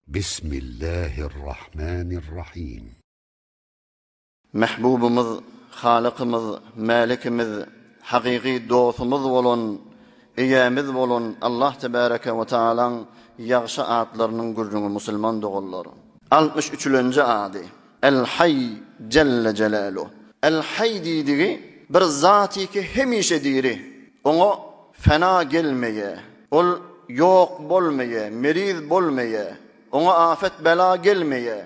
Bismillahirrahmanirrahim. Mähbubymyz, Halykymyz, Mälikimiz, hakyky dostumyz bolan, Eýämiz bolan Allah Tebäreke we Taalaň ýagşy atlarynyň gürrüňi musulman doganlar. Altmyş üçülenji ady, El-Haý Jelle Jelaluh. El-Haý diýdigi bir zatyki hemişe diri. Oňa fena gelmeýä. Ol ýok bolmaýa, meriz bolmaýa. Oňa afet-bela gelmeýä.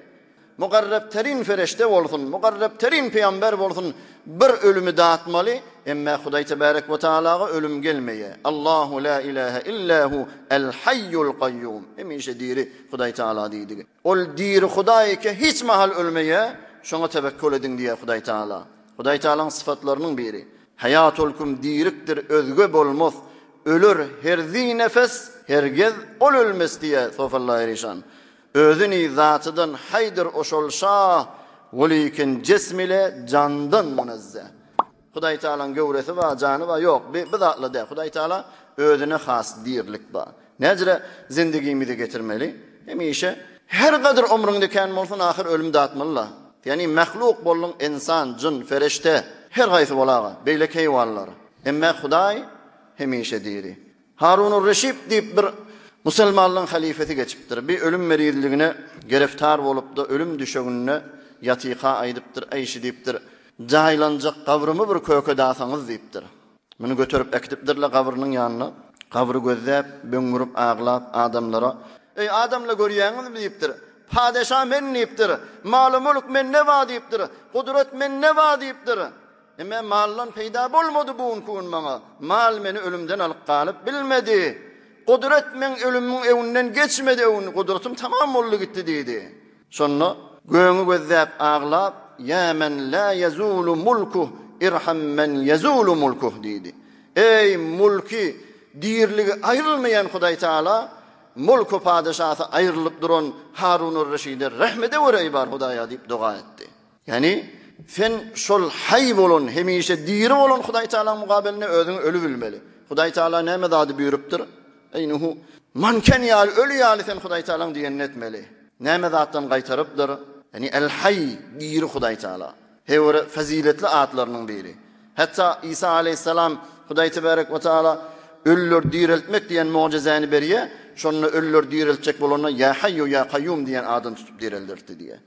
Mugarrep terin fereşde bolsun, mugarrep terin pygamber bolsun bir ölümi datmaly, emme Hudaý tebärek we taalaga ölüm gelmeýä. Allahu la ilahe illa hu el haýýul gaýýum. Hemişe diri Hudaý taala diýdigi. Ol diri Hudaý eke hiç mahal ölmeýä, şoňa tewekkül ediň diýýär Hudaý Taala. Hudaý Taalaň syfatlarynyň biri. Haýat olkum dirikdir özge bolmaz, öler her zi nefes, hergez ol ölmes diýýär Sofalla Erişan. Özüni zatydan haýdyr oşol şa, welikin jesm ile jandan munezzeh. Hudaý Tagalaň göwresi bar, jany bar, ýok, bi, bi zatlar däl. Hudaý Tagala özüne has dirlik bar. Näjire zindigimizi getirmeli? Hemişe her gadyr omrüňde kän bolsun, ahyr ölüm datmaly-la. Ýagny mehluk bolduň, ynsan, jyn, fereşte, her haýsy bolaga, beýleki heýwanlar. Emme Hudaý hemişe diri. Harunur-Reşit diýip bir musulmanlaryň halyfasy geçipdir. Bir ölüm merizligine gereftar bolupda, ölüm düşeginde ýatyka aýdypdyr, Eý, şi diýipdir, jaýlanjak gabrymy bir kökedasaňyz diýipdir. Muny göterip äkidipdirler gabrynyň ýanyna. Gabry gözläp, böňňürip aglap adamlara, Eý, adamlar görýäňizmi diýipdir, padeşa men diýipdir, maly-mülk mende bar diýipdir, gudrat mende bar diýipdir. Emme maldan peýda bolmady bu günki gün maňa. Mal meni ölümden alyp galyp bilmedi. Gudrat meň ölümiň öňünden geçmedi öň gudratym tamam boldy gitdi diýdi. Şonda gögüňi gözläp aglap, Ýa men la ýezulu mulkuh irham men ýezulu mulkuh diýdi. Eý mulky, dirligi aýrylmaýan Hudaý Taala, mulky padyşasy aýrylyp duran Harunur Reşide rehm edeweri eý bar Hudaýa diýip doga etdi. Ýagny, sen şol haý bolan, hemişe diri bolan Hudaý Tagalaň mukabelinde özüňi öli bilmeli. Hudaý Tagala näme zady buýrupdyr? Eý, Nuhu, manken ýaly, öli ýaly sen Hudaý Tagalaň diýenini etmeli. Näme zatdan gaýtarypdyr? Ýagny, El-Haý, diri Hudaý Tagala. Heý, faziletli atlarynyň biri. Hatda Isa aleýhissalam Hudaý tebarek we taala ölüleri direltmek diýen mugjizäni berýär, şonda ölüleri direltjek bolanda Ýa Haýýu ýa Kaýýum diýen adyny tutup direldirdi diýýär.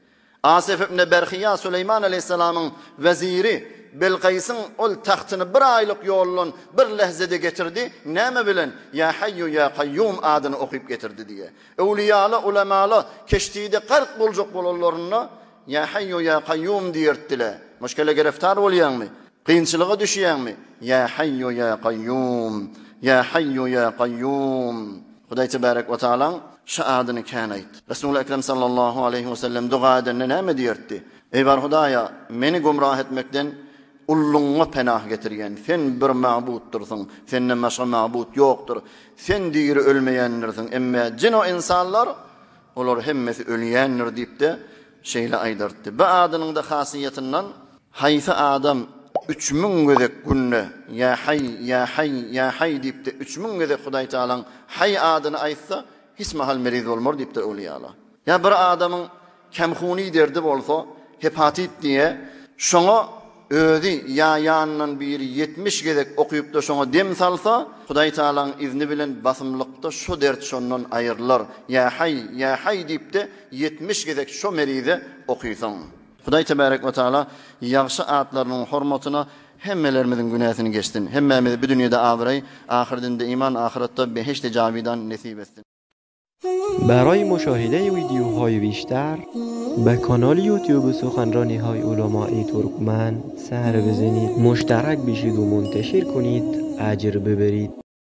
Asef ibn Berhiýa Süleýman aleýhissalamyň weziri Belkaýsyň ol tagtyny bir aýlyk ýoldan bir lehzede getirdi, näme bilen? Ýa Haýýu ýa Kaýýum adyny okyp getirdi diýýär. Öwliýala, ulemala keşdide gark boljak bolanlarynda Ýa Haýýu ýa Kaýýum diýertdiler. Muşkele gereftar bolýaňmy? Kynçylyga düşýäňmi? Ýa Haýýu ýa Kaýýum, Ýa Haýýu ýa Kaýýum. Hudaý Tebarek we Taalaň şu adyny kän aýt. Resuly Ekrem sallallahu aleýhi we sellem doga edende näme diýertdi? Eý bar Hudaýa, meni gümrah etmekden ullugyňa penah getirýän. Sen bir mabutdyrsyň, senden başga mabut ýokdur. Sen diri ölmeýändirsiň. Emme jyn we ynsanlar Olar hemmesi ölýändir diýip-de, şeýle aýdartdy. Bu adynyň-da hasyýetinden haýsy adam 3000 gezek günde Ýa Haý, Ýa Haý, Ýa Haý diýip-de 3000 gezek Hudaý Tagalaň Haý adyny aýtsa, hiç mahal meriz bolmar diýipdir öwlüýalar. Ýa bir adamyň Kemhuni derdi bolsa, hepatit diýe, şoňa özi ýa ýanyndan biri 70 gezek okypda şoňa dem salsa, Hudaý Tagalaň izni bilen basymlykda şo dert şondan aýrylar. Ýa Haý, ýa Haý diýipde 70 gezek şo merize okysaň. Hudaý Tebärek we Taala ýagşy atlarynyň hormatyna hemmelerimiziň günäsini geçsin. Hemmämize bu dünýede abraý, ahyrdinde iman, ahyratda behişdi jawidan nesip etsin. برای مشاهده ویدیوهای بیشتر به کانال یوتیوب سخنرانی های علمای ترکمن سر بزنید مشترک بشید و منتشر کنید اجر ببرید.